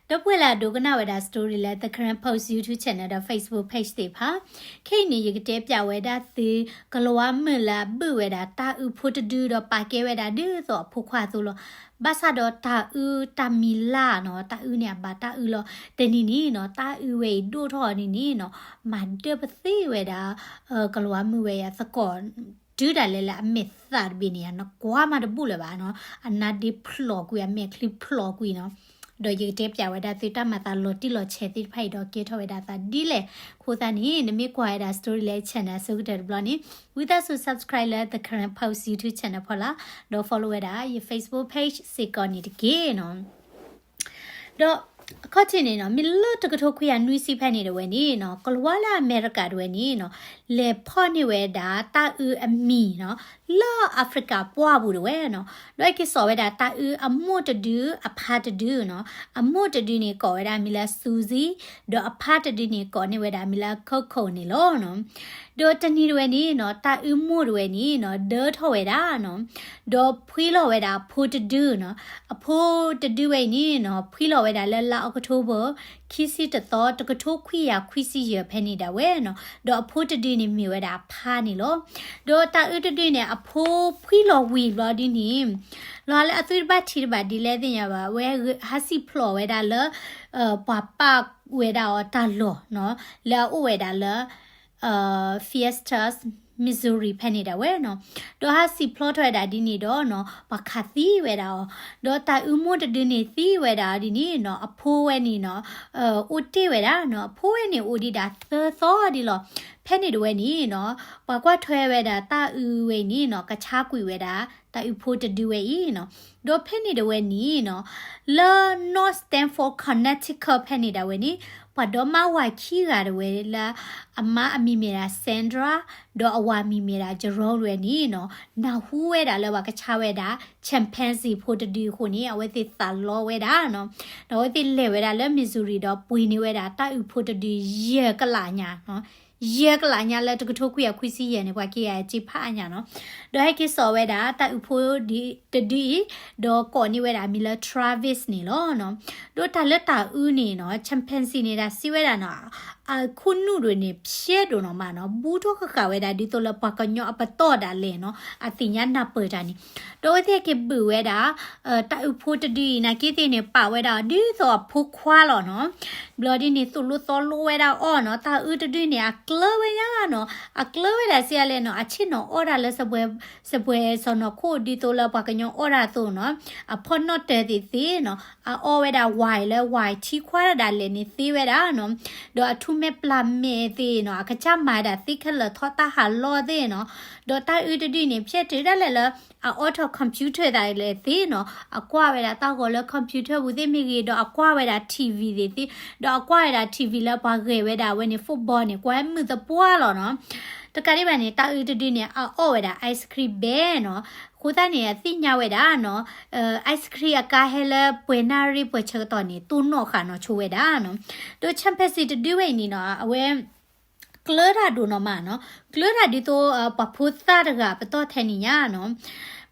ဒီပုၢ်ဝဲၢ်လၢအဒိကနၣ်ဝဲဒၣ် story လၢ The Karen Post YouTube channel ဒီး Facebook page သ့ၣ်တဖၣ်, ခဲအံၤန့ၣ် ယကတဲပၠးဝဲဒၣ်သု ကလၤဝါမုၢ်လၢအဘုၣ်ဝဲဒၣ်တၢ်အုးဖိတဒုဒီးပာ်ကဲဝဲဒၣ်ဒ်သိးအဖိခွါအသိးလီၤ. ဘၣ်ဆၣ်ဒီးတၢ်အုးတၢ်မံၤလၢ်နီၤ, တၢ်အုးန့ၣ်အဘၣ်တၢ်အုးလီၤ. တနံၤန့ၣ်နီၤ, တၢ်အုးဝဲအံၤဒိၣ်ထီၣ်အီၤန့ၣ်န့ၣ်နီၤ, မၤဒၢပသ့ၣ်ဝဲဒၣ် ကလၤဝါမုၢ်ဝဲအံၤအသကိး တုၤဒၣ်လဲာ်လၢအမဲာ်သးတဘ့ၣ်န့ၣ် နကွၢ်မးတဘူၣ်လၢၤဘၣ်နီၤ, အနါဒ့ဖျိးကွံာ် အမဲာ်ချံဖျိးကွံာ်နီၤ. ဒီးယကတဲပၠးဝဲဒၣ်သုတၢ်မၤသးလီၤတံၢ်လီၤဆဲးသ့ၣ်တဖၣ်အံၤဒီးကဲထီၣ်ဝဲဒၣ်သးဒ်လဲၣ်. အဃိသတးန့ၣ် နမ့ၢ်ကွၢ်ဝဲဒၣ် story လၢ channel အဆိကတၢၢ်တဘျီန့ၣ်, ဝံသးစူၤ subscribe လၢ The Karen Post YouTube channel ဖီလာ်, ဒီး follow ဝဲဒၣ်ယ Facebook page စ့ၢ်ကီးန့ၣ်တက့ၢ်နီၤ. ဒီးအခီၣ်ထံးန့ၣ်နီၤ, မ့ၢ်လၢတကထိခွံကယၤနွံဆံဖဲန့ၣ်တဝဲန့ၣ်နီၤ, ကလၤဝါလၢအမဲရကၤတဝဲန့ၣ်နီၤ, လဲၤဖီၣ်န့ၢ်ဝဲဒၣ်တၢ်အုးအမံၤနီၤ, လၢအဖရံကၤပှၢ်ပူၤတဝဲနီၤ. ဒီးဟဲက့ၤစိာ်ဝဲဒၣ်တၢ်အုးအမိၢ်တဒုအဖါတဒုနီၤ, အမိၢ်တဒုန့ၣ်ကိးဝဲဒၣ်မံၤလၢ Susie, ဒီးအဖါတဒုန့ၣ်ကိးန့ၢ်ဝဲဒၣ်မံၤလၢ Coco န့ၣ်လီၤနီၤ. ဒီးတနံၤတဝဲန့ၣ်နီၤ, တၢ်အုးမိၢ်တဝဲန့ၣ်နီၤ, ဒၢထီၣ်ဝဲဒၣ်နီၤ, ဒီးဖှံလီၤဝဲဒၣ်အဖိတဒုနီၤ. အဖိတဒုဝဲအံၤန့ၣ်နီၤ, ဖှံလီၤဝဲဒၣ်လၢလါအီးကထိဘၢၣ် ခံဆံတသီ တကထိခွံကယၤခွံဆံယဲၢ်ဖဲန့ၣ်ဒၣ်ဝဲနီၤ. ဒီးအဖိတဒုန့ၣ်မ့ၢ်ဝဲဒၣ်အဖါန့ၣ်လီၤ. ဒီးတၢ်အုးတဒုန့ၣ် အဖိဖှံလီၤဝံၤဘျီဒ်န့ၣ်, လီၤလၢအသုတဘၣ်ထံးတဘၣ်ဒ်လဲၣ်သ့ၣ်ညါဘၣ်, အဝဲဟးစံၣ်ဖျိးဝဲဒၣ်လၢ ပှၤပာ်ဝဲဒၣ်အီၤတၢ်လီၢ်နီၤ, လၢအအိၣ်ဝဲဒၣ်လၢ Fiesta, Missouri ဖဲန့ၣ်ဒၣ်ဝဲနီၤ. ဒီးဟးစံၣ်ဖျိးထီၣ်ဝဲဒၣ်ဒ်န့ၣ်ဒီးနီၤ, ပှၤခးသံဝဲဒၣ်အီၤ, ဒီးတၢ်အုးမိၢ်တဒုန့ၣ်သံဝဲဒၣ်ဒ်န့ၣ်နီၤ, အဖိဝဲန့ၣ်နီၤ, အိၣ်တ့ၢ်ဝဲဒၣ်နီၤ, အဖိဝဲန့ၣ်အိၣ်ဒံးဒၣ်သၢသီဒ်လီၤ. ဖဲန့ၣ်တဝဲန့ၣ်နီၤ, ပှၤကွၢ်ထွဲဝဲဒၣ်တၢ်အုးဝဲအံၤန့ၣ်နီၤ, ကဆါကွံာ်ဝဲဒၣ် တၢ်အုးဖိတဒုဝဲအံၤနီၤ. ဒီးဖဲန့ၣ်တဝဲန့ၣ်နီၤ, လၢ North Stamford, Connecticut ဖဲန့ၣ်ဒၣ်ဝဲန့ၣ်, ပှၤဒီမါဝၤခံဂၤတဝဲလၢ အမါအမံၤမ့ၢ်ဒၣ် Sandra, ဒီးအဝၤမံၤမ့ၢ်ဒၣ် Jerome တဝဲန့ၣ်နီၤ, နၢ်ဟူဝဲဒၣ်လၢပှၤကဆါဝဲဒၣ် chimpanzee ဖိတဒုအဃိန့ၣ်, အဝဲသ့ၣ်သးလီဝဲဒၣ်နီၤ. ဒီးအဝဲသ့ၣ်လဲၤဝဲဒၣ်လၢ Missouri ဒီးပှ့ၤန့ၢ်ဝဲဒၣ်တၢ်အုးဖိတဒုယဲၢ်ကလးညါနီၤ. ယဲၢ်ကလးညါလၢတကထိခွံကယၤခွံဆံယဲၢ်န့ၣ် ပှၤက့ၤယၤစ့ဖးအါညါနီၤ. ဒီးဟဲက့ၤစိာ်ဝဲဒၣ်တၢ်အုးဖိတဒုအံၤ, ဒီးကိးန့ၢ်ဝဲဒၣ်မံၤလၢ Travis န့ၣ်လီၤနီၤ. ဒီးတၢ်လၢတၢ်အုးန့ၣ်နီၤ, chimpanzee န့ၣ်ဒၣ်စံးဝဲဒၣ်နီၤ, အခိၣ်နူာ်ဒိၣ်န့ၣ် ဖျဲးဒိၣ်နီၤမးနီၤ, ဘူးထီၣ်ဃၣ်ဃၣ်ဝဲဒၣ်ဒ်သိးလၢပှၤကညီအပတီၢ်ဒၣ်လဲာ်နီၤ, အသ့ၣ်ညါနၢ်ပၢၢ်တၢ်န့ၣ်. ဒီးအဝဲသ့ၣ်ဟဲက့ၤဘုးဝဲဒၣ် တၢ်အုးဖိတဒုအံၤ နာ်က့သ့ၣ်န့ၣ် ပာ်ဝဲဒၣ်ဒ်သိးအဖိခွါလီၤနီၤ. ဘျီဒ်န့ၣ် သိၣ်လိသီလိဝဲဒၣ်အီၤနီၤ, တၢ်အုးတဒုန့ၣ် အကျၢၤဝဲညါနီၤ, အကျၢၤဝဲဒၣ်စံးအါလဲၣ်နီၤ, အဆ့ၣ်နီၤအီၣ်တၢ်လၢ စပွဲစီၢ်နီၤခိၣ် ဒ်သိးလၢပှၤကညီအီၣ်တၢ်အသိးနီၤ, အဖီၣ်နီၣ်တၢၤသ့ၣ်သ့ၣ်နီၤ, အအီၣ်ဝဲဒၣ် wine လၢ wine ထံခွါဒၣ်လဲာ်န့ၣ်သ့ဝဲဒၣ်နီၤ, ဒီးအထူမဲာ်ပျၢ်မဲာ်သ့ၣ်နီၤ, အကစၢ်မၤဒၣ်သ့ခဲလၢာ်ထီၣ်တၢ်ဟးလီၢ်သ့ၣ်နီၤ, ဒီးတၢ်အုးတဒုန့ၣ် ဖျဲးတုၤဒၣ်လဲာ်လၢ အအီထီၣ် computer သးလဲၣ်သ့ၣ်နီၤ, အကွၢ်ဝဲဒၣ်တၢ်ဂီၤလၢ computer ပူၤသ့ၣ်မ့ၢ်ဂ့ၤ, ဒီးအကွၢ်ဝဲဒၣ် TV သ့ၣ်သ့ၣ်, ဒီးအကွၢ်ဝဲဒၣ် TV လၢပှၤဂဲၤဝဲဒၣ်အဝဲန့ၣ် football န့ၣ် ကွၢ်မုာ်သပှၢ်လီၤနီၤ. တကးဒံးဘၣ်န့ၣ် တၢ်အုးတဒုန့ၣ် အအီၣ်ဝဲဒၣ် ice cream ဘဲနီၤ, အဃိသတးန့ၣ် အသ့ၣ်ညါဝဲဒၣ်နီၤ, ice cream အကါဟဲလၢပှဲၤနၣ်ရံၣ်ပှဲၤဆၢကတီၢ်န့ၣ် တိၢ်နီၣ်ဃာ်နီၤဆိဝဲဒၣ်နီၤ. ဒီး chimpanzee တဒုဝဲအံၤန့ၣ်နီၤ, အဝဲ ကျၢၤတၢ်ဒိၣ်နီၤမးနီၤ, ကျၢၤတၢ်ဒ်သိး ပှၤဖိသၣ်တဂၤပတီၢ်ထဲန့ၣ်ညါနီၤ.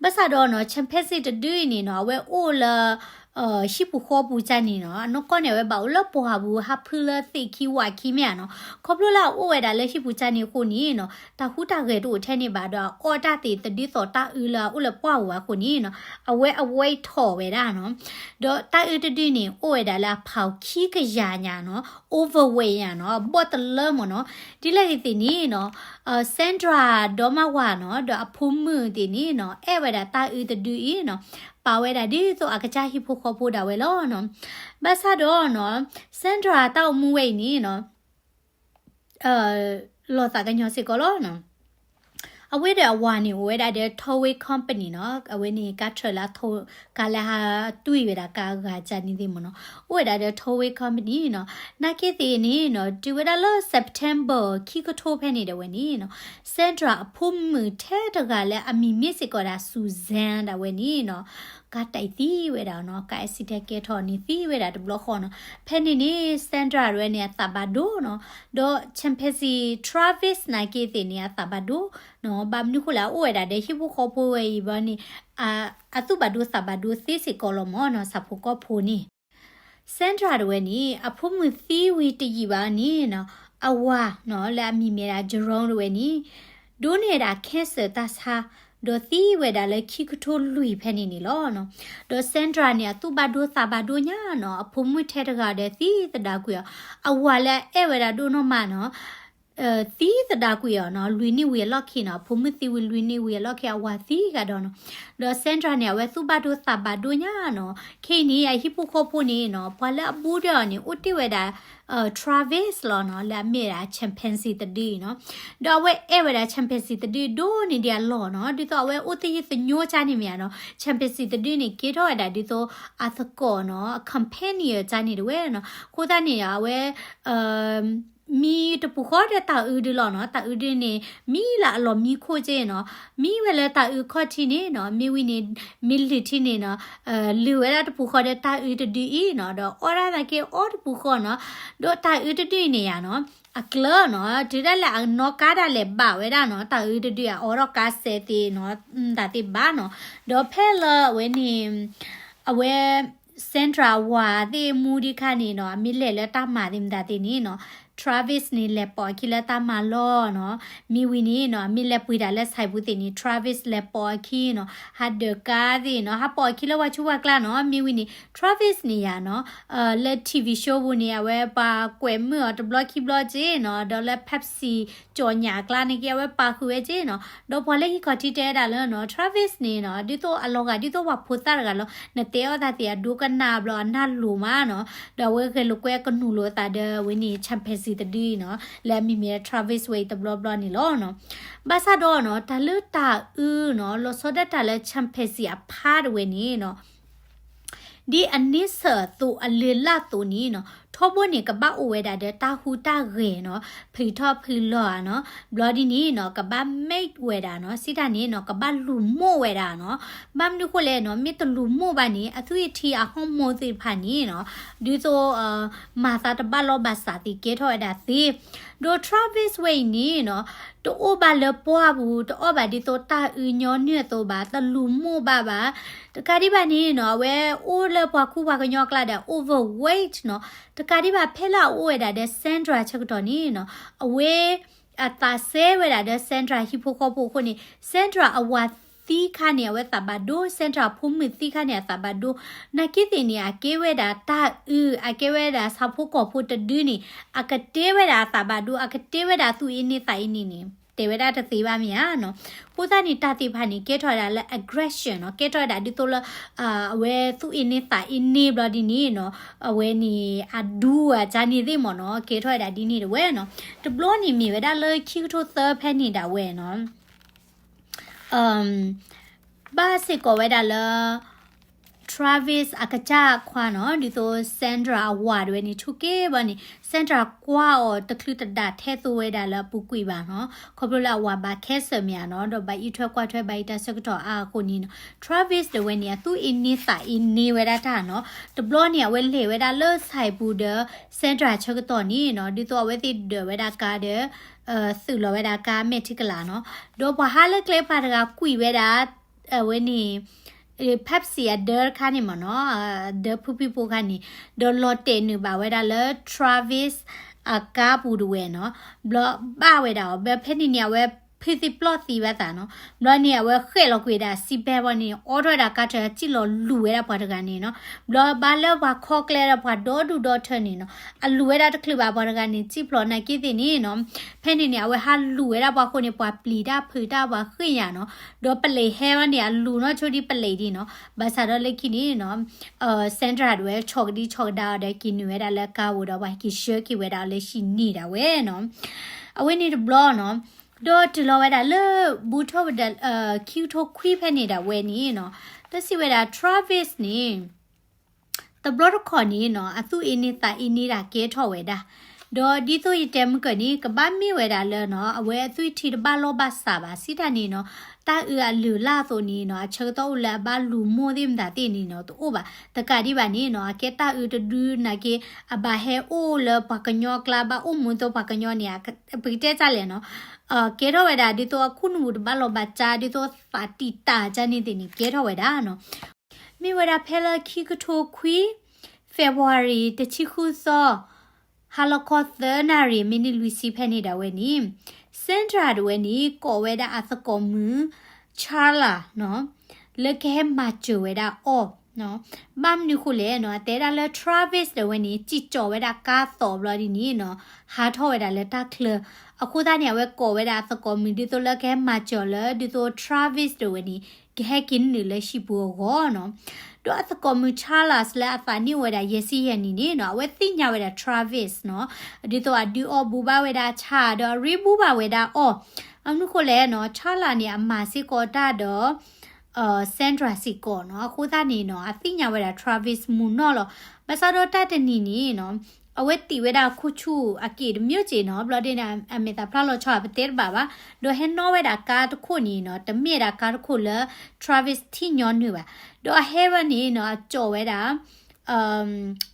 ဘၣ်ဆၣ်ဒီးနီၤ, chimpanzee တဒုအံၤန့ၣ်နီၤ, အဝဲအိၣ်လၢ ဟံၣ်ပူၤဃီပူၤကၢ်န့ၣ်နီၤ, အနီၢ်ကီၢ်န့ၣ် အဝဲဘၣ်အိၣ်လၢပှၢ်ပူၤ ဟးဖုလၢသ့ၣ်ခံဝၣ်ခံမ့ၢ်ဧါနီၤ. ခီဖျိလၢအအိၣ်ဝဲဒၣ်လၢဟံၣ်ပူၤကၢ်န့ၣ်အဃိန့ၣ်နီၤ, တၢ်ဟူးတၢ်ဂဲၤတအိၣ်ထဲန့ၣ်ဘၣ်ဒီး အအီၣ်တၢ်သ့ၣ်တဒ်သိးတၢ်အုးလၢအအိၣ်လၢပှၢ်ပူၤဘၣ်အဃိန့ၣ်နီၤ, အဝဲ avoid ထီၣ်ဝဲဒၣ်နီၤ. ဒီးတၢ်အုးတဒုန့ၣ် အိၣ်ဝဲဒၣ်လၢအဖးအီၤခံကယၤညါနီၤ, overweight ညါနီၤ, ဘီၣ်တလၢမ့ၢ်နီၤ. ဒ်လဲၣ်ဂ့ၤသ့ၣ်န့ၣ်နီၤ, Sandra ဒီမါဝၤနီၤ, ဒီးအဖိမုၣ်သ့ၣ်န့ၣ်နီၤ, အဲၣ်ဝဲဒၣ်တၢ်အုးတဒုအံၤနီၤ, ပာ်ဝဲဒၣ်ဒ်သိးအကစၢ်ဟံၣ်ဖိဃီဖိဒၣ်ဝဲလီၤနီၤ. ဘၣ်ဆၣ်ဒီးနီၤ, Sandra တၢ်အိၣ်မူဝဲအံၤန့ၣ်နီၤ လီၤသးကညီၤစ့ၢ်ကီးလီၤနီၤ. အဝဲဒီးအဝၤန့ၣ် အိၣ်ဝဲဒၣ်ဒီး towing company နီၤ, အဝဲန့ၣ် ကါထၢၣ်လၢ ကါလၢဟးတွံၢ်ဝဲဒၣ်ကါဂၤကၢ်န့ၣ်သ့ၣ်မ့ၢ်နီၤ, အိၣ်ဝဲဒၣ်ဒီး towing company နီၤ. နာ်က့သ့ၣ်န့ၣ်နီၤ, တုၤဝဲဒၣ်လၢ September ခံကထိဖဲန့ၣ်ဒၣ်ဝဲန့ၣ်နီၤ, Sandra အဖိမုၣ်ထဲတဂၤလၢအမံၤမ့ၢ်စ့ၢ်ကီးဒၣ် Suzanne ဒၣ်ဝဲန့ၣ်နီၤ, ကါတံာ်သံဝဲဒၣ်နီၤ, ကါ accident ကဲထီၣ်န့ၣ်သံဝဲဒၣ်တဘျီဃီနီၤ. ဖဲန့ၣ်န့ၣ် Sandra ဒၣ်ဝဲန့ၣ် အသးဘၣ်ဒိနီၤ, ဒီး chimpanzee Travis နာ်က့သ့ၣ်န့ၣ် အသးဘၣ်ဒိနီၤ. ဘၣ်မနုၤဃိလဲၣ် အအိၣ်ဝဲဒၣ်ဒီးဟံၣ်ဖိဃီဖိဝဲအံၤဘၣ်န့ၣ်, အသူၣ်ဘၣ်ဒိသးဘၣ်ဒိသ့စ့ၢ်ကီးလီၤမ့ၢ်နီၤ, ဆၣ်ဖိကီၢ်ဖိန့ၣ်. Sandra တဝဲန့ၣ် အဖိမုၣ်သံဝံၤတယံာ်ဘၣ်န့ၣ်နီၤ, အဝၤနီၤ လၢအမံၤမ့ၢ်ဒၣ် Jerome တဝဲန့ၣ် ဒိးန့ၢ်ဒၣ် cancer တၢ်ဆါ, ဒီးသံဝဲဒၣ်လၢခံကထိလွံၢ်ဖဲန့ၣ်န့ၣ်လီၤနီၤ. ဒီး Sandra န့ၣ် အသူၣ်ဘၣ်ဒိသးဘၣ်ဒိညါနီၤ, အဖိမုၣ်ထဲတဂၤဒီးသံသဒၣ်ကွံာ်အီၤ, အဝၤလၢအအဲၣ်ဝဲဒၣ်ဒိၣ်နီၢ်မးနီၤ သံသဒၣ်ကွံာ်အီၤနီၤ, လွံၢ်နံၣ်ဝံၤအလီၢ်ခံနီၤ, အဖိမုၣ်သံဝံၤလွံၢ်နံၣ်ဝံၤအလီၢ်ခံ အဝၤသံကဒီးနီၤ. ဒီး Sandra န့ၣ် အဝဲသူၣ်ဘၣ်ဒိသးဘၣ်ဒိညါနီၤ. ခဲအံၤန့ၣ် အဟံၣ်ဖိဃီဖိန့ၣ်နီၤ, ပှၤလၢအဘူးဒီးအီၤန့ၣ် အိၣ်တ့ၢ်ဝဲဒၣ် Travis လီၤနီၤ, လၢအမ့ၢ်ဝဲဒၣ် chimpanzee တဒုအံၤနီၤ. ဒီးအဝဲအဲၣ်ဝဲဒၣ် chimpanzee တဒုဒိၣ်န့ၢ်ဒံးအလီၢ်နီၤ, ဒ်သိးအဝဲအိၣ်သယုၢ်သညိကၢ်န့ၣ်မ့ၢ်ဧါနီၤ, chimpanzee တဒုန့ၣ် ကဲထီၣ်ဝဲဒၣ်ဒ်သိးအသကိးနီၤ, အ companion ကၢ်န့ၣ်တဝဲနီၤ. အဃိသတးန့ၣ် အဝဲ မံတပူၤဃီဒီးတၢ်အုးဒုလီၤနီၤ, တၢ်အုးဒုန့ၣ် မံလၢအလီၢ်မံခိၣ်က့နီၤ, မံဝဲလၢတၢ်အုးခီၣ်ထံးန့ၣ်နီၤ, မ့ၢ်ဝံၤန့ၣ် မ့ၢ်လုၢ်ထံန့ၣ်နီၤ, လုၢ်ဝဲဒၣ်တပူၤဃီဒီးတၢ်အုးတဒုအံၤနီၤ, ဒီးအီၣ်ဒၣ်သနာ်က့အီၣ်တပူၤဃီနီၤ, ဒီးတၢ်အုးတဒုအံၤန့ၣ်ယါနီၤ, အကျၢၤနီၤ, တုၤဒၣ်လဲာ်အနီၣ်ကါဒၣ်လဲာ်ဘၣ်ဝဲဒၣ်နီၤ, တၢ်အုးတဒုအံၤ အီၣ်ထီၣ်ကါစဲးသ့နီၤ, တၢ်သ့ဘၣ်နီၤ, ဒီးဖဲလၢအဝဲန့ၣ် အဝဲ Sandra အဝၤသ့ၣ်မူဒံးခါန့ၣ်နီၤ, အမ့ၢ်လဲၤလၢတၢ်မၤသ့ၣ်မတၤသ့ၣ်န့ၣ်နီၤ, Travis န့ၣ် လဲၤပိာ်အခံလၢတၢ်မၤလီၢ်နီၤ, မ့ၢ်ဝံၤန့ၣ်နီၤ, အမ့ၢ်လဲၤပှ့ၤတၢ်လၢ ဆိုင်ပူၤ သ့ၣ်န့ၣ် Travis လဲၤပိာ်အခံနီၤ, ဟးဒၢးကါသ့ၣ်နီၤ, ဟးပိာ်အခံလၢပှၤဆူးပှၤကျါနီၤ, မ့ၢ်ဝံၤန့ၣ် Travis န့ၣ်ယါနီၤ, လၢ T V show ပူၤန့ၣ် အဝဲပှၤကွဲးမုာ်အီၤတဘျီခံဘျီက့နီၤ, ဒီးလၢ Pepsi ကၠီၣ်ညၣ်အကျါန့ၣ်က့ အဝဲပာ်ဃုာ်ဝဲက့နီၤ, ဒီးပှၤလၢဟံၣ်ခီၣ်ထံးတဲဝဲဒၣ်လၢနီၤ, Travis န့ၣ်နီၤ, ဒ်သိးအလီၤဂာ်ဒ်သိးပှၤဖိသၣ်တဂၤလီၤ, နတဲအီၣ်တၢ်သ့ၣ်အဒိကနၣ်ဘျီအနၢ်လိၤမးနီၤ, ဒီးအဝဲဂဲၤလိာ်ကွဲကနူၤလိာ်အသးဒီးအဝဲန့ၣ် chimpanzee တဒုအံၤနီၤ, လၢအမံၤမ့ၢ် Travis ဝဲအံၤတဘျီဘျီန့ၣ်လီၤနီၤ. ဘၣ်ဆၣ်ဒီးနီၤ, တၢ်လၢတၢ်အုးနီၤ, လီၤဆီဒၣ်တၢ်လၢ chimpanzee အဖါတဝဲန့ၣ်နီၤ ဒ်အန့ဆၢၣ်အသိးအလုၢ်အလၢ်အသိးန့ၣ်နီၤ, ထီဘိန့ၣ် ကဘၣ်အိၣ်ဝဲဒၣ်ဒီးတၢ်ဟူးတၢ်ဂဲၤနီၤ, ဖုးထီၣ်ဖုးလီၤဧါနီၤ, ဘျီဒ်န့ၣ်နီၤ, ကဘၣ် mate ဝဲဒၣ်နီၤ, စံးတၢ်န့ၣ်နီၤ, ကဘၣ်လူၤမိၢ်ဝဲဒၣ်နီၤ, ဘၣ်မနုၤဃိလဲၣ်နီၤ, မ့ၢ်တလူၤမိၢ်ဘၣ်န့ၣ် အသွံၣ်အထံအ hormone သ့ၣ်တဖၣ်န့ၣ်နီၤ, ဒ်သိး မၤသးတဘၣ်လီၢ်ဘၣ်စးသ့ၣ်ကဲထီၣ်ဝဲဒၣ်သ့, ဒီး Travis ဝဲအံၤန့ၣ်နီၤ, တအိၣ်ဘၣ်လၢပှၢ်ပူၤ, တအီၣ်ဘၣ်ဒ်သိးတၢ်အုးညီနုၢ်အသိးဘၣ်, တလူၤမိၢ်ဘၣ်ဘၣ်, တကးဒံးဘၣ်န့ၣ်နီၤ, အဝဲအိၣ်လၢပှၤခူပှၤကညီအကျါဒီး overweight နီၤ, တကးဒံးဘၣ်ဖဲလၢအအိၣ်ဝဲဒၣ်ဒီး Sandra ဆၢကတီၢ်န့ၣ်နီၤ, အဝဲ အသးစဲဝဲဒၣ်ဒီး Sandra ဟံၣ်ဖိဃီဖိအဃိန့ၣ် Sandra အဝၤသံခါန့ၣ် အဝဲသးဘၣ်ဒိ, Sandra အဖိမုၣ်သံခါန့ၣ် အသးဘၣ်ဒိ, နာ်က့သ့ၣ်န့ၣ် အကဲဝဲဒၣ်တၢ်အုး, အကဲဝဲဒၣ်ဆၣ်ဖိကီၢ်ဖိတဒုန့ၣ်, အကတ့ဝဲဒၣ်အသးဘၣ်ဒိ, အကတ့ဝဲဒၣ်သူၣ်အ့န့သးအ့န့န့ၣ် တဲဝဲဒၣ်တသ့ဘၣ်မ့ၢ်ဧါနီၤ. အဃိသတးန့ၣ် တၢ်သ့ၣ်တဖၣ်န့ၣ် ကဲထီၣ်ဝဲဒၣ်လၢ aggression နီၤ, ကဲထီၣ်ဝဲဒၣ်ဒ်သိးလၢ အဝဲသူၣ်အ့န့သးအ့န့ဘျီဒ်န့ၣ်နီၤ, အဝဲန့ၣ်အဒူအကၢန့ၣ်သ့ၣ်မ့ၢ်နီၤ, ကဲထီၣ်ဝဲဒၣ်ဒ်န့ၣ်တဝဲနီၤ. တဘျီန့ၣ်မ့ၢ်ဝဲဒၣ်လၢခံကထိသၢဖဲန့ၣ်ဒၣ်ဝဲနီၤ. ဘၣ်စ့ၢ်ကီးဝဲဒၣ်လၢ Travis အကစၢ်ခွါနီၤ, ဒ်သိး Sandra အဝၤတဝဲန့ၣ် ဆိးက့ဘၣ်န့ၣ် Sandra ကွၢ်အီၤတချုးတဒၣ်ထဲသိးဝဲဒၣ်လၢအပူၤကွံာ်ဘၣ်နီၤ, ခီဖျိလၢအဝၤဘၣ် cancer မ့ၢ်ဧါနီၤ, ဒီးဘၣ်အံးထွဲကွၢ်ထွဲဘၣ်အံးတၢ်ဆၢကတီၢ်အါအဃိန့ၣ်နီၤ, Travis တဝဲန့ၣ် အသူၣ်အ့န့သးအ့န့ဝဲဒၣ်တၢ်နီၤ. တဘျီန့ၣ် အဝဲလဲၤဝဲဒၣ်လၢ ဆိုင်ပူၤဒီး Sandra ဆၢကတီၢ်န့ၣ်နီၤ, ဒ်သိးအဝဲသ့ၣ်ဒၢးဝဲဒၣ်ကါဒီး သုးလီၤဝဲဒၣ်ကါမဲာ်ထံကလၤနီၤ, ဒီးပှၤဟးလၢကျဲပှၤတဂၤကွံာ်ဝဲဒၣ် အဝဲန့ၣ် Pepsi အဒၢတခါန့ၣ်မ့ၢ်နီၤ, အဒၢဖုဖံဖိခါန့ၣ်, ဒီးလီၤတဲာ်နုာ်ဘၣ်ဝဲဒၣ်လၢ Travis အကါပူၤတဝဲနီၤ, ဘျီဘၣ်ဝဲဒၣ်အီၤ, ဘျီဖဲန့ၣ်န့ၣ် အဝဲဖုသံပျီၢ်သံဘၣ်သးနီၤ, ဘျီန့ၣ် အဝဲဃဲးလီၤကွံာ်ဒၣ် seat belt ဘၣ်န့ၣ် အိးထီၣ်ဝဲဒၣ်ကါထၢၣ် စံၣ်လီၤလူၤဝဲဒၣ်ပှၤတဂၤန့ၣ်နီၤ, ဘျီဘၣ်လၢပှၤခီကျဲဒီးပှၤဒီဒူၣ်ဒီထၢန့ၣ်နီၤ, အလူၤဝဲဒၣ်တချုးဘၣ်ပှၤတဂၤန့ၣ် စံၣ်ဖျိးနာ်က့သ့ၣ်န့ၣ်နီၤ, ဖဲန့ၣ်န့ၣ် အဝဲဟးလူၤဝဲဒၣ်ပှၤအဃိန့ၣ် ပှၤပျံၤတၢ်ဖုးတၢ်ပှၤဃ့ၢ်ညါနီၤ, ဒီးပလံးဟဲဘၣ်န့ၣ် အလူၤနီၢ်ဆိဒ်ပလံးဒ်နီၤ, ဘၣ်ဆၣ်ဒီးလၢခံန့ၣ်နီၤ, Sandra တဝဲဆီၣ်ကဒံဆီၣ်ကဒါအီၤဒီးက့ၤနုာ်ဝဲဒၣ်လၢကါပူၤဒီးပှၤက့ၤဆှၢက့ၤဝဲဒၣ်အီၤလၢဟံၣ်န့ၣ်ဒၣ်ဝဲနီၤ, အဝဲန့ၣ်တဘျီနီၤ, ဒီးတုၤလီၤဝဲဒၣ်လၢ ဘူးထီၣ်ဝဲဒၣ် ခံကထိခွံဖဲန့ၣ်ဒၣ်ဝဲန့ၣ်နီၤ, တၢ်စံးဝဲဒၣ် Travis န့ၣ် တဘျီတခီၣ်န့ၣ်နီၤ, အသူၣ်အ့န့သးအ့န့ဒၣ်ကဲထီၣ်ဝဲဒၣ်, ဒီးဒ်သိးယတဲမုၢ်ကၢၢ်န့ၣ် ကဘၣ်မ့ၢ်ဝဲဒၣ်လၢနီၤ, အဝဲအသွံၣ်ထံတဘၣ်လီၢ်ဘၣ်စးဘၣ် စံးတၢ်န့ၣ်နီၤ, တၢ်အုးအလုၢ်အလၢ်အသိးန့ၣ်နီၤ, အဆၢကတီၢ်အိၣ်လၢအဘၣ်လူၤမိၢ်သ့ၣ်မတၤသ့ၣ်န့ၣ်နီၤ, တအိၣ်ဘၣ်, တကးဒံးဘၣ်န့ၣ်နီၤ, အကဲတၢ်အုးတဒုနာ်က့, အဘၣ်ဟဲအိၣ်လၢပှၤကညီအကျါ ဘၣ်အိၣ်မူသိးပှၤကညီန့ၣ်, ပကတဲတၢ်လဲၣ်နီၤ, ကဲထီၣ်ဝဲဒၣ်ဒ်သိးအခိၣ်နူာ်ပူၤတဘၣ်လီၢ်ဘၣ်စး ဒ်သိးသးတံာ်တာ်ကၢန့ၣ်သ့ၣ်န့ၣ် ကဲထီၣ်ဝဲဒၣ်နီၤ. မ့ၢ်ဝဲဒၣ်ဖဲလၢခံကထိခွံ February တဆံဃုသီ ဟါလီၤခီသၢနၣ်ရံၣ် မံးနံးလွံၢ်ဆံဖဲန့ၣ်ဒၣ်ဝဲန့ၣ် Sandra တဝဲန့ၣ် ကိးဝဲဒၣ်အသကိးမုၣ် Charla နီၤ လၢကဟဲမၤစၢၤဝဲဒၣ်အီၤ ဘၣ်မနုၤဃိလဲၣ်နီၤ အတဲဒၣ်လၢ Travis တဝဲန့ၣ် စံၣ်ကၠီၣ်ဝဲဒၣ်ကါသိးဘျီဒ်န့ၣ်နီၤ ဟးထီၣ်ဝဲဒၣ်လၢတၢ်ချၢ, အဃိသတးန့ၣ် အဝဲကိးဝဲဒၣ်အသကိးမုၣ် ဒ်သိးလၢကဟဲမၤစၢၤအီၤလၢ ဒ်သိး Travis တဝဲန့ၣ် ကဟဲက့ၤနုာ်လၢဟံၣ်ပူၤအဂီၢ်နီၤ. ဒီးအသကိးမုၣ် Charla လၢအသးနံၣ်အိၣ်ဝဲဒၣ်ယဲၢ်ဆံယဲၢ်နံၣ်န့ၣ်နီၤ အဝဲသ့ၣ်ညါဝဲဒၣ် Travis နီၤ ဒ်သိးအဒုးအီၣ်ဘူးဘၣ်ဝဲဒၣ်ဆၣ် ဒီးအရ့ဘူးဘၣ်ဝဲဒၣ်အီၤ, အမနုၤဃိလဲၣ်နီၤ Charla န့ၣ် အမၤစ့ၢ်ကီးတၢ်ဒီး Sandra စ့ၢ်ကီးနီၤ, အဃိသတးန့ၣ်နီၤ အသ့ၣ်ညါဝဲဒၣ် Travis မုာ်နီၢ်လီၤ. ဘၣ်ဆၣ်ဒီးတၢ်တနံၤန့ၣ်နီၤ အဝဲတ့ၢ်ဝဲဒၣ်ခိၣ်ဆူၣ်အက့ၢ်တမံၤက့နီၤ ဘျီဒ်န့ၣ် အမဲာ်သးဖျါလီၤဆီ ပတဲတဘၣ်ဘၣ်, ဒီးဟဲနီၣ်ဝဲဒၣ်ကါတခိၣ်န့ၣ်နီၤ တမ့ၢ်ဒၣ်ကါတခိၣ်လၢ Travis ထံၣ်ညီနုၢ်ဘၣ်, ဒီးအဟဲဝဲန့ၣ်နီၤ အကၠီၣ်ဝဲဒၣ်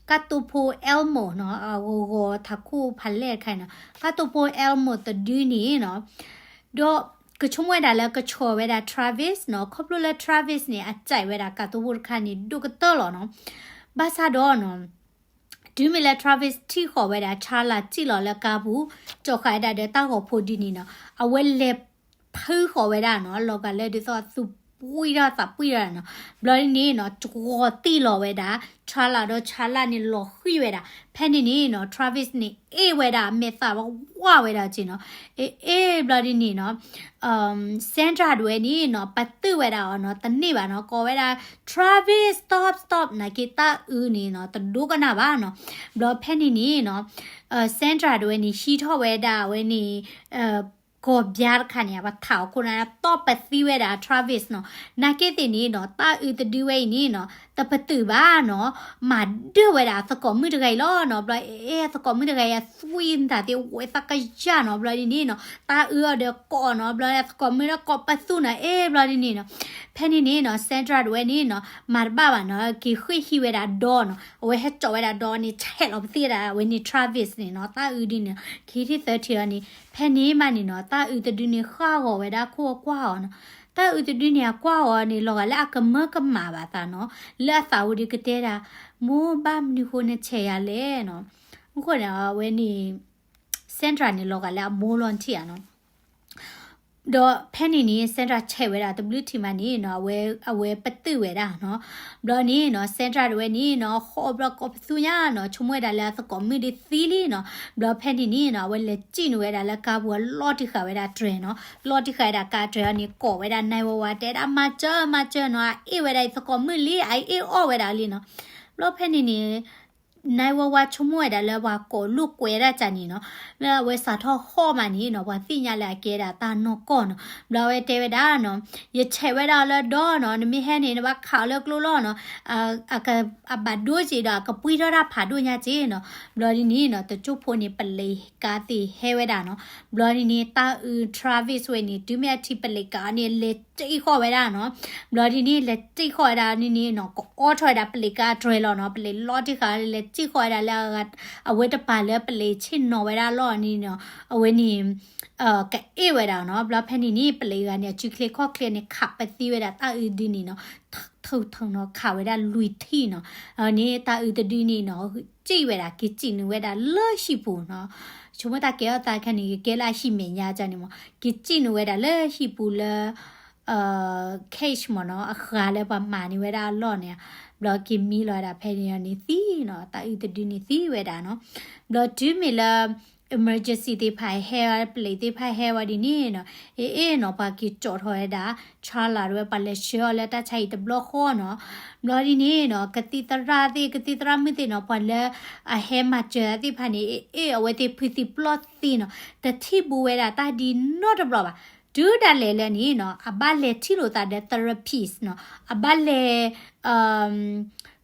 ကါတိဖိ Elmo နီၤ အဂီၤဂီၤထးခိၣ်ဖးလဲၢ်တခါနီၤ ကါတိဖိ Elmo တဒုန့ၣ်နီၤ ဒီးကဆိကမိၣ်ဝဲဒၣ်လၢကဆီၣ်ဝဲဒၣ် Travis နီၤ ခီဖျိလၢ Travis န့ၣ် အစဲးဝဲဒၣ်ကါတိဖိတခါန့ၣ် ဒိၣ်ကတၢၢ်လီၤနီၤ. ဘၣ်ဆၣ်ဒီးနီၤ တုၤမ့ၢ်လၢ Travis ထံၣ်ဃီၤဝဲဒၣ် Charla စံၣ်လီၤလၢကါပူၤ ကၠီၣ်ဃာ်ဝဲဒၣ်ဒီးတၢ်ဂီၤဖိဒ်န့ၣ်နီၤ အဝဲလဲၤဖုဃီၤဝဲဒၣ်နီၤ လီၤဂာ်လၢဒ်သိးအသူၣ်ပှံၢ်ထီၣ်သးပှံၢ်ထီၣ်နီၤ ဘျီဒ်န့ၣ်နီၤ ကဝီၤတံၢ်လီၤဝဲဒၣ် Charla ဒီး Charla န့ၣ်လီၤဃံၤဝဲဒၣ် ဖဲန့ၣ်န့ၣ်နီၤ Travis န့ၣ် အ့ၣ်ဝဲဒၣ်အမဲာ်သးဝးဝးဝဲဒၣ်က့နီၤ အ့ၣ်အ့ၣ်ဘျီဒ်န့ၣ်နီၤ Sandra တဝဲန့ၣ်နီၤ ပတုာ်ဝဲဒၣ်အီၤနီၤ တန့ၢ်ဘၣ်နီၤ ကိးဝဲဒၣ် Travis stop stop နာ်က့တၢ်အုးန့ၣ်နီၤ တဒိကနၣ်ဘၣ်နီၤ ဘျီဖဲန့ၣ်န့ၣ်နီၤ Sandra တဝဲန့ၣ် ဟံးထီၣ်ဝဲဒၣ်အဝဲန့ၣ် ကီၢ်ပၠါတခါန့ၣ် ပထးအခိၣ်န့ၣ် တီၢ်ပသံဝဲဒၣ် Travis နီၤ နာ်က့သ့ၣ်န့ၣ်နီၤ တၢ်အုးတဒုဝဲအံၤန့ၣ်နီၤ တပတုာ်ဘၣ်နီၤ မၤဒၢၣ်ဝဲဒၣ်အသကိးမုၣ်တဂၤအံၤလီၤနီၤ ဘျီအ့ၣ် အသကိးမုၣ်တဂၤအံၤ အသွံၣ်နတၢ်သ့ၣ် ဝဲသးကယၢ်နီၤ ဘျီဒ်န့ၣ်နီၤ တၢ်အုးအီၤဒီးကိးနီၤ ဘျီအသကိးမုၣ်ဒီးကိးပသူနီၤ အ့ၣ် ဘျီဒ်န့ၣ်နီၤ ဖဲန့ၣ်န့ၣ်နီၤ Sandra တဝဲန့ၣ်နီၤ မၤတဘၣ်ဘၣ်နီၤ က့ၤဃ့ၢ်ဟံးဝဲဒၣ်ဒီနီၤ အဝဲဟဲကၠီၣ်ဝဲဒၣ်ဒီန့ၣ် ဆဲးလီၤပသံဝဲဒၣ် အဝဲန့ၣ် Travis န့ၣ်နီၤ တၢ်အုးဒ်န့ၣ်နီၤ ခံထံၣ်သၢထံၣ်အီၤန့ၣ် ဖဲန့ၣ်မးန့ၣ်နီၤ တၢ်အုးတဒုန့ၣ် ဃၣ်ဂီၤဝဲဒၣ်ခိၣ်အကွၢ်အီၤနီၤ တၢ်အုးတဒုန့ၣ် အကွၢ်အီၤန့ၣ် လီၤဂာ်လၢအကမၢကမၣ်ဘၣ်သးနီၤ လၢအသးဝံၤဒီးကတဲဒၣ် မိၢ်ဘၣ်မနုၤဃိနဆဲးယၤလဲၣ်နီၤ မူခိၣ်န့ၣ် အဝဲန့ၣ် Sandra န့ၣ် လီၤဂာ်လၢအမိၢ်လီၤထံၣ်ဧါနီၤ ဒီးဖဲန့ၣ်န့ၣ် Sandra ဆဲးဝဲဒၣ်တဘျုးထံၣ်မးန့ၣ်နီၤ အဝဲ အဝဲပတုာ်ဝဲဒၣ်နီၤ ဘျီန့ၣ်နီၤ Sandra တဝဲန့ၣ်နီၤ ဃီဘျီကိးပသူညါနီၤ ဆိကမိၣ်ဝဲဒၣ်လၢအသကိးမုၣ်ဒုးသံလံနီၤ ဘျီဖဲန့ၣ်န့ၣ်နီၤ အဝဲလဲၤစံၣ်နုာ်ဝဲဒၣ်လၢကါပူၤ အလီၤတံၢ်ဃာ်ဝဲဒၣ်တြဲၤနီၤ လီၤတံၢ်ဃာ်ဝဲဒၣ်ကါတြဲၤအီၤန့ၣ် ကိးဝဲဒၣ် nine one one တဲဒၣ် မၤစၢၤ မၤစၢၤနီၤ အအ့ၣ်ဝဲဒၣ်အသကိးမုၣ်လံ အအ့ၣ်အီၣ်ဝဲဒၣ်လံနီၤ ဘျီဖဲန့ၣ်န့ၣ် nine one one ဆိကမိၣ်ဝဲဒၣ်လၢပှၤကိးလိာ်ကွဲဒၣ်ကန့ၣ်နီၤ လၢအဝဲစးထီၣ်ဟီၣ်မးန့ၣ်နီၤ ပှၤသ့ၣ်ညါလၢအကဲဒၣ်တၢ်နီၢ်ကီၢ်နီၤ ဘျီအဝဲတဲဝဲဒၣ်နီၤ ယဆဲးဝဲဒၣ်လၢဒီနီၤ နမ့ၢ်ဟဲန့ၣ် နဘၣ်ခးအီၤလၢကျိလီၤနီၤ အက အဘၣ်ဒိက့ၤဒီး အကပှံၢ်ထီၣ်တၢ်ဖးဒိၣ်ညါက့ၤနီၤ ဘျီဒ်န့ၣ်နီၤ တကၠိဖိန့ၣ် ပလံးကါသ့ၣ်ဟဲဝဲဒၣ်နီၤ ဘျီဒ်န့ၣ် တၢ်အုး Travis ဝဲန့ၣ် တုၤမ့ၢ်အထံၣ်ပလံးကါန့ၣ် လဲၤတံၢ်ဃီၣ်ဝဲဒၣ်နီၤ ဘျီဒ်န့ၣ် လဲၤတံၢ်ဃီၣ်ဝဲဒၣ်န့ၣ်န့ၣ်နီၤ ကအိးထီၣ်ဝဲဒၣ်ပလံးကါတြဲၤလီၤနီၤ ပလံးလီၤတံၢ်ဃာ် လဲၤတံၢ်ဃီၣ်ဝဲဒၣ်လၢ အဝဲတပၤလၢပလံးဆ့ၣ်နီၤဝဲဒၣ်လီၤန့ၣ်နီၤ အဝဲန့ၣ် ကအ့ၣ်ဝဲဒၣ်နီၤ ဘျီဖဲန့ၣ်န့ၣ် ပလံးဂၤန့ၣ် အစုချ့ခီၣ်ချ့န့ၣ် ခးပသံဝဲဒၣ်တၢ်အုးဒုန့ၣ်နီၤ ထုးထုးနီၤ ခးဝဲဒၣ်လွံၢ်ထံၣ်နီၤ န့ၣ်တၢ်အုးတဒုန့ၣ်နီၤ စံၣ်ဝဲဒၣ် က့ၤစံၣ်နုာ်ဝဲဒၣ်လၢဟံၣ်ပူၤနီၤ ဆိကမိၣ်တၢ်ကဲထီၣ်သးခဲန့ၣ် ကကဲလၢအဟံၣ်မဲာ်ညါကန့ၣ်မး က့ၤစံၣ်နုာ်ဝဲဒၣ်လၢဟံၣ်ပူၤလၢ cage မ့ၢ်နီၤ အဃာ်လၢပှၤမၤန့ၢ်ဝဲဒၣ်အလီၢ်န့ၣ် ဘျီက့ၤမံလီၤဝဲဒၣ်ဖဲန့ၣ်န့ၣ်သံနီၤ တၢ်အုးတဒုန့ၣ်သံဝဲဒၣ်နီၤ ဘျီတုၤမ့ၢ်လၢ emergency သ့ၣ်တဖၣ်ဟဲဝဲ ပလံးသ့ၣ်တဖၣ်ဟဲဝဲဒ်န့ၣ်နီၤ အ့ၣ်အ့ၣ်နီၤ ပှၤက့ၤကၠီၣ်ထီၣ်ဝဲဒၣ် Charla တဝဲ ပှၤလဲၤဆှၢအီၤလၢတၢ်ဆါဟံၣ်တဘျီဃီနီၤ ဘျီဒ်န့ၣ်နီၤ ကသံၣ်သရၣ်သ့ၣ် ကသံၣ်သရၣ်မုၣ်သ့ၣ်နီၤ ပှၤလၢအဟဲမၤစၢၤသ့ၣ်တဖၣ်န့ၣ် အ့ၣ်အ့ၣ် အဝဲသ့ၣ်ဖုသံပျီၢ်သံနီၤ တထံၣ်ဘူးဝဲဒၣ်တၢ်ဒ်နီတဘျီဘၣ် တုၤဒၣ်လဲာ်လၢန့ၣ်နီၤ အဘၣ်လဲၤထံၣ်လိာ်သးဒီး therapist နီၤ အဘၣ်လဲၤ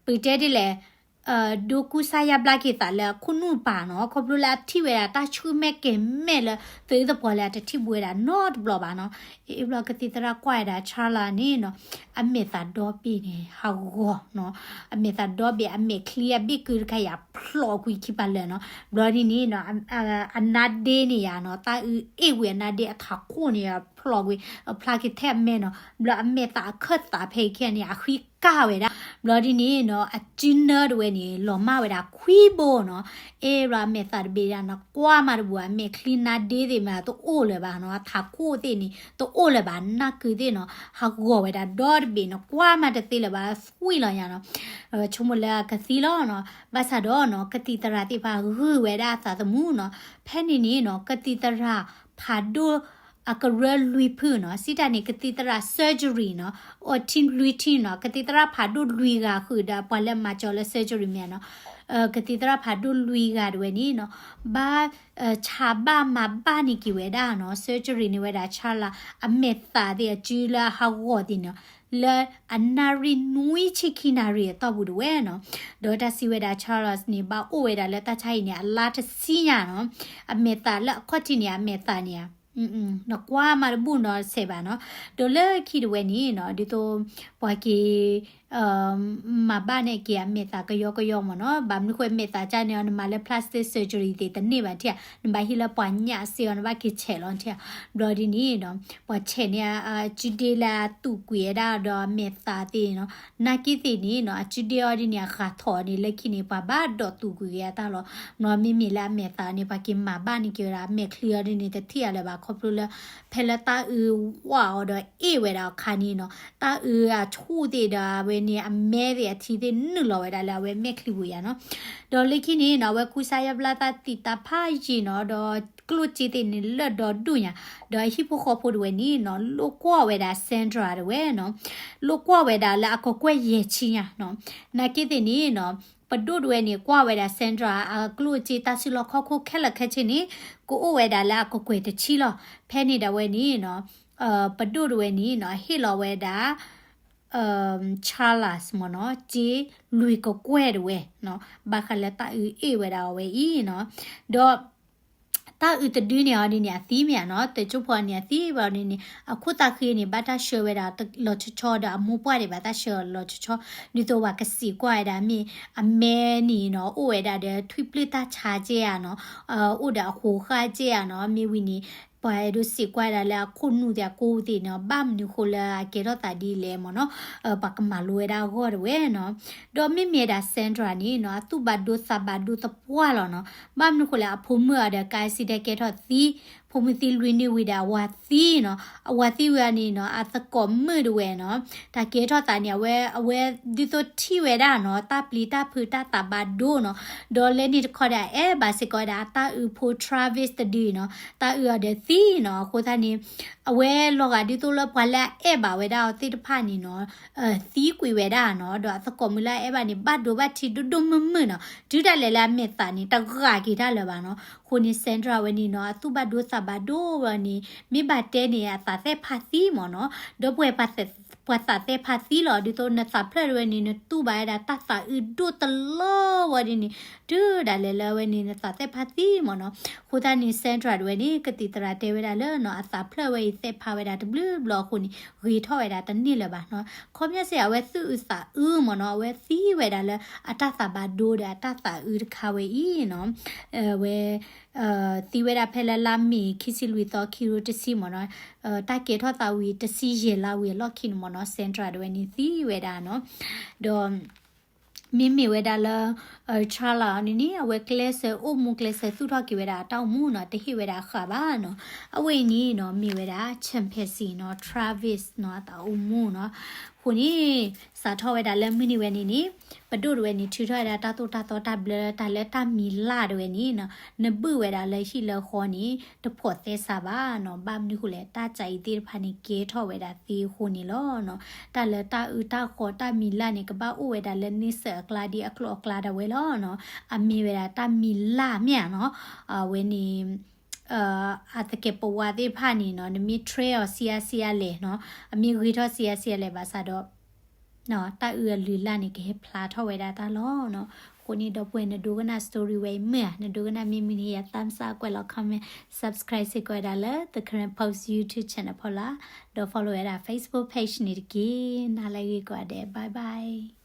ပတဲဒ်လဲၣ် ဒိကူစါယါဘျါက့ၤသးလၢအခိၣ်နူာ်ပၤနီၤ ခီဖျိလၢအထံၣ်ဝဲဒၣ်တၢ်ဆူၣ်မဲာ်ကဲၤမဲာ်လၢ သုးသပှီၤလၢအတထံၣ်ဘူးဝဲဒၣ်နီတဘျီဘၣ်နီၤ အ့ၣ်ဘျီကသံၣ်သရၣ်ကွၢ်ဝဲဒၣ် Charla န့ၣ်နီၤ အမဲာ်သးဒီဘ့ၣ်န့ၣ် ဟးဂီၤနီၤ အမဲာ်သးဒီဘ့ၣ် အမဲာ်ချံအဘ့ၣ်ကုတခါယၤဖျိးကွံာ်ခံပၤလၢာ်နီၤ ဘျီဒ်န့ၣ်နီၤ အနါဒ့န့ၣ်ယၤနီၤ တၢ်အုးအ့ၣ်ဝံၤအနါဒ့အထးခိၣ်န့ၣ်ယၤဖျိးကွံာ် အဖျါက့ၤထဲအမဲာ်နီၤ ဘျီအမဲာ်သးအခၢၣ်သးဖဲအံၤခဲန့ၣ် အဃံ ကၢ်ဝဲဒၣ် ဘျီဒ်န့ၣ်နီၤ အစုနၢတဝဲန့ၣ် လီၤမၢ်ဝဲဒၣ်ခွံဘိနီၤ. အဲၣ်ဘျီအမဲာ်သးတဘ့ၣ်ဒၣ်နီၤ ကွၢ်မးတဘူၣ် အမဲာ်ချံနါဒ့သ့ၣ်မး တအိၣ်လၢၤဘၣ်နီၤ အထးခိၣ်သ့ၣ်န့ၣ် တအိၣ်လၢၤဘၣ် နၢ်ကုသ့ၣ်နီၤ ဟးဂီၤဝဲဒၣ်ဒီတဘ့ၣ်နီၤ ကွၢ်မးတသ့လၢၤဘၣ် သွံၣ်လီၤညါနီၤ ဆိကမိၣ်လၢအကသံလီၤနီၤ ဘၣ်ဆၣ်ဒီးနီၤ ကသံၣ်သရၣ်သ့ၣ်တဖၣ်ဂုာ်ဝဲဒၣ်အသးသမူနီၤ ဖဲန့ၣ်န့ၣ်နီၤ ကသံၣ်သရၣ်ဖးဒိၣ် အကရၢလွံၢ်ဖုနီၤ စံးတၢ်န့ၣ် ကသံၣ်သရၣ် surgery နီၤ အီထံလွံၢ်ထံၣ်နီၤ ကသံၣ်သရၣ်ဖးဒိၣ်လွံၢ်ဂၤဃုာ်ဒီး ပှၤလၢမၤစၢၤလၢ surgery မ့ၢ်နီၤ ကသံၣ်သရၣ်ဖးဒိၣ်လွံၢ်ဂၤတဝဲန့ၣ်နီၤ ဘၣ် ဆါဘၣ်မၤဘၣ်န့ၢ်က့ၤဝဲဒၣ်နီၤ surgery န့ၢ်ဝဲဒၣ် Charles အမဲာ်သးသ့ၣ်အစုလၢအဟးဂီၤသ့ၣ်နီၤ လၢအနၣ်ရံၣ်နွံဆံခံနၣ်ရံၣ်အတီၢ်ပူၤတဝဲနီၤ ဒီးတၢ်စံးဝဲဒၣ် Charles န့ၣ် ဘၣ်အိၣ်ဝဲဒၣ်လၢတၢ်ဆါဟံၣ်န့ၣ် အလါတဆံညါနီၤ အမဲာ်သးလၢအခီၣ်ထံးန့ၣ် အမဲာ်သးန့ၣ် နကွၢ်မးတဘူၣ်နီၤစဲးဘၣ်နီၤ ဒီးလၢခံတဝဲန့ၣ်နီၤ ဒ်သိး ပှၤက့ၤ မၤဘၣ်န့ၢ်က့ၤအမဲာ်သးကယီကယီမ့ၢ်နီၤ ဘၣ်မနုၤဃိမဲာ်သးကၢ်န့ၣ် နမၤလၢ plastic surgery သ့ၣ်တန့ၢ်ဘၣ်ထံၣ်ဧါ နဘၣ်ဟံးလၢပှၤညၣ်စ့အီၤ နဘၣ်က့ၤဆဲးလီၤထံၣ်ဧါ ဘျီဒ်န့ၣ်နီၤ ပှၤဆဲးန့ၢ်အစုဒ့လၢအသူၣ်ကွံာ်ဝဲဒၣ်ဒီးအမဲာ်သးသ့ၣ်နီၤ နာ်က့သ့ၣ်န့ၣ်နီၤ အစုဒ့အီၤဒ်န့ၣ် အဃၣ်ထီၣ်န့ၣ် လၢခံန့ၣ် ပှၤဘၣ်ဒိးသူၣ်ကွံာ်က့ၤအတၢ်လီၤနီၤ မ့မ့ၢ်လၢအမဲာ်သးန့ၣ် ပှၤက့ၤမၤဘၣ်န့ၢ်က့ၤဝဲဒၣ် အမဲာ်ချံအီၤဒ်န့ၣ် တထံၣ်အါလၢၤဘၣ် ခီဖျိလၢ ဖဲလၢတၢ်အုးဝၣ်အီၤဒီးအ့ၣ်ဝဲဒၣ်အခါန့ၣ်နီၤ တၢ်အုးအဆူၣ်သ့ၣ်ဒီးအဝဲန့ၣ် အမဲသ့ၣ်အထံသ့ၣ်နုာ်လီၤဝဲဒၣ်လၢအဝဲမဲာ်ချံပူၤယါနီၤ ဒီးလၢခံန့ၣ်နီၤ အဝဲကူစါယါဘျါသးသံးတၢ်ဖးယံာ်နီၤ ဒီးကျိၣ်စ့သ့ၣ်န့ၣ်လၢာ်ဒီဒူၣ်ညါ ဒီးဟံၣ်ဖိဃီဖိတဝဲန့ၣ်နီၤ လိာ်ကွီၢ်ဝဲဒၣ် Sandra တဝဲနီၤ လိာ်ကွီၢ်ဝဲဒၣ်လၢအကကွဲၢ်ယဲၢ်ဆံညါနီၤ နာ်က့သ့ၣ်န့ၣ်နီၤ ပဒိၣ်တဝဲန့ၣ် ကွၢ်ဝဲဒၣ် Sandra အကျိၣ်စ့တၢ်စုလီၢ်ခီၣ်ခိၣ်ခဲလၢာ်ခဲဆ့န့ၣ် ကအိၣ်ဝဲဒၣ်လၢအကကွဲၢ်တဆံလီၤ. ဖဲန့ၣ်ဒၣ်ဝဲန့ၣ်နီၤ ပဒိၣ်တဝဲန့ၣ်နီၤ ဟ့ၣ်လီၤဝဲဒၣ် Charles မ့ၢ်နီၤ စ့လွံၢ်ကကွဲၢ်တဝဲနီၤ ဘၣ်ဃးလၢတၢ်အုးအ့ၣ်ဝဲဒၣ်အဝဲအံၤနီၤ ဒီး တၢ်အုးတဒုန့ၣ်အီၤဒ်န့ၣ် အသံမ့ၢ်ဧါနီၤ တစိၢ်ဖိန့ၣ် အသံဝဲအီၤဒ်န့ၣ် အခိၣ်သးဃ့န့ၣ် ဘၣ်တၢ်ဆှၢဝဲဒၣ်လီၤဆီဆီဒီး အမိၢ်ပှၢ်ဒံးဘၣ်တၢ်ဆှၢအီၤလီၤဆီဆီ ဒ်သိးပှၤကစံးကွၢ်ဝဲဒၣ်မ့ၢ် အမဲန့ၣ်နီၤ အိၣ်ဝဲဒၣ်ဒီးထွံၣ်ပျုၢ်တၢ်ဆါကဲဧါနီၤ အိၣ်ဒီးအဃိးဃၣ်ကဲဧါနီၤ မ့ၢ်ဝံၤန့ၣ် ပှၤအဲၣ်ဒိးစံးကွၢ်ဒၣ်လၢအခိၣ်နူာ်သ့ၣ်အကိသ့ၣ်နီၤ ဘၣ်မနုၤဃိလၢအကဲထီၣ်သးဒ်လဲၣ်မ့ၢ်နီၤ ပှၤကမၤလိဝဲဒၣ်အဂီၢ်တဝဲနီၤ ဒီးမ့မ့ၢ်ဒၣ် Sandra န့ၣ်နီၤ အသူၣ်ဘၣ်ဒိသးဘၣ်ဒိသပှၢ်လီၤနီၤ ဘၣ်မနုၤဃိလၢအဖိမုၣ်အီၤဒီး car accident ကဲထီၣ်သံ ဖိမုၣ်သံလွံၢ်နံၣ်ဝံၤဒီးအဝၤသံနီၤ အဝၤသံဝံၤန့ၣ်နီၤ အသကိးမုၣ်တဝဲနီၤ တၢ်ကဲထီၣ်သးန့ၣ် အဝဲ အဝဲဒ်သိးထံၣ်ဝဲဒၣ်နီၤ တၢ်ပျံၤတၢ်ဖုးတၢ်သးဘၣ်ဒိနီၤ ဒီးလၢန့ၣ်တခီဒီး အအဲၣ်ဘၣ်စ့ၢ်ကီးဝဲဒၣ် အတၢ်အုးဖိ Travis တဒုနီၤ တၢ်အုးအီၤဒီးသံနီၤ အဃိသတးန့ၣ် အဝဲလီၤဂာ်ဒ်သိးလၢပှၤလၢအအဲၣ်ဘၣ်ဝဲဒၣ်အီၤသ့ၣ်တဖၣ်န့ၣ်နီၤ သံကွံာ်ဝဲဒၣ်နီၤ ဒီးအသကိးမုၣ်လၢအအဲၣ်ဘၣ်န့ၣ် ဘၣ်ဒိဘၣ်ထံးဒိၣ်ဒိၣ်မုၢ်မုၢ်နီၤ တုၤဒၣ်လဲာ်လၢအမဲာ်သးန့ၣ် တဂာ်က့ၤတၢ်လၢၤဘၣ်နီၤ အဃိန့ၣ် Sandra ဝဲန့ၣ်နီၤ အသူၣ်ဘၣ်ဒိသးဘၣ်ဒိဝဲန့ၣ် မ့ၢ်ဘၣ်တဲန့ၣ် အသးသ့ၣ်ဖးသံမ့ၢ်နီၤ ဒီပုၢ်ဝဲၢ် ပှၤသးသ့ၣ်ဖးသံလီၤ ဒ်သိးနသးဖျၢၣ်တဝဲန့ၣ် နတူၢ်ဘၣ်ဝဲဒၣ်တၢ်သးအုးဒိၣ်တလီၤဝဲဒ်န့ၣ် တုၤဒၣ်လဲာ်လၢအဝဲန့ၣ် နသးသ့ၣ်ဖးသံမ့ၢ်နီၤ အဃိသတးန့ၣ် Sandra တဝဲန့ၣ် ကသံၣ်သရၣ်တဲဝဲဒၣ်လၢနီၤ အသးဖျၢၣ်ဝဲအံၤသ့ၣ်ဖးဝဲဒၣ်တဘျုးဘျီအဃိန့ၣ် ဂ့ၤထီၣ်ဝဲဒၣ်တန့ၢ်လၢၤဘၣ်နီၤ ခီပညီစ့ၢ်အဝဲသူၣ်အုးသးအုးမ့ၢ်နီၤ အဝဲသံဝဲဒၣ်လၢအတၢ်သးဘၣ်ဒိဒီးအတၢ်သးအုးတခါဝဲအံၤနီၤ ဝဲ သံဝဲဒၣ်ဖဲလၢလါမ့ၤ ခံဆံလွံၢ်သီ ခံကထိတဆံမ့ၢ်နီၤ တၢ်ကဲထီၣ်သးဝံၤ တဆံယဲၢ်လါဝံၤအလီၢ်ခံန့ၣ်မ့ၢ်နီၤ Sandra တဝဲန့ၣ်သံဝဲဒၣ်နီၤ ဒီး မ့မ့ၢ်ဝဲဒၣ်လၢ Charles န့ၣ်န့ၣ် အဝဲကျဲးစၢးအိၣ်မူကျဲးစၢးသူၣ်ထီၣ်က့ၤဝဲဒၣ်အတၢ်အိၣ်မူနီၤ တဟ့ၣ်ဝဲဒၣ်အဃၣ်ဘၣ်နီၤ အဝဲအံၤန့ၣ်နီၤ မ့ၢ်ဝဲဒၣ် chimpanzee နီၤ Travis နီၤ အတၢ်အိၣ်မူနီၤ အဃိန့ၣ် စးထီၣ်ဝဲဒၣ်လၢမုၢ်နံၤဝဲန့ၣ်န့ၣ် ပဒိၣ်တဝဲန့ၣ် ထုးထီၣ်ဝဲဒၣ်တၢ်သိၣ်တၢ်သီတၢ်ဘျၢ တၢ်လၢတၢ်မံၤလၢ်တဝဲန့ၣ်နီၤ နဘုၣ်ဝဲဒၣ်လၢဟံၣ်လၢဃီန့ၣ် တဖိးသဲစးဘၣ်နီၤ ဘၣ်မနုၤဃိလဲၣ် တၢ်စးအံၤသ့ၣ်တဖၣ်န့ၣ် ကဲထီၣ်ဝဲဒၣ်သ့အဃိန့ၣ်လီၤနီၤ တၢ်လၢတၢ်အုးတၢ်ဃီတၢ်မံၤလၢ်န့ၣ် ကဘၣ်အိၣ်ဝဲဒၣ်လၢန့ဆၢၣ်အကျါဒ်အကျိၤအကျါဒၣ်ဝဲလီၤနီၤ အမ့ၢ်ဝဲဒၣ်တၢ်မံၤလၢ်မ့ၢ်ဧါနီၤ အဝဲန့ၣ် အသကဲးပဝးသ့ၣ်တဖၣ်န့ၣ်နီၤ နမ့ၢ် train အီၤဆံးအါဆံးအါလဲၣ်နီၤ အမ့ၢ်ဂ့ၤထီၣ်ဆံးအါဆံးအါလဲၣ်ဘၣ်ဆၣ်ဒီး တၢ်အုးအလုၢ်အလၢ်န့ၣ် ကဟဲဖျါထီၣ်ဝဲဒၣ်တၢ်လီၤနီၤ အဃိန့ၣ် ဒီပုၢ်ဝဲၢ် နဒိကနၣ် story ဝဲအံၤမ့ၢ်ဧါ နဒိကနၣ်မ့ၢ်မုၢ်နံၤ ယ thumbs up ကွဲးလီၤ comment subscribe စ့ၢ်ကီးဝဲဒၣ်လၢ The Karen Post YouTube channel ဖီလာ် ဒီး follow ဝဲဒၣ် Facebook page န့ၣ်တက့ၢ်. နၤလၢအဂ့ၤကိးဂၤဒဲး bye bye.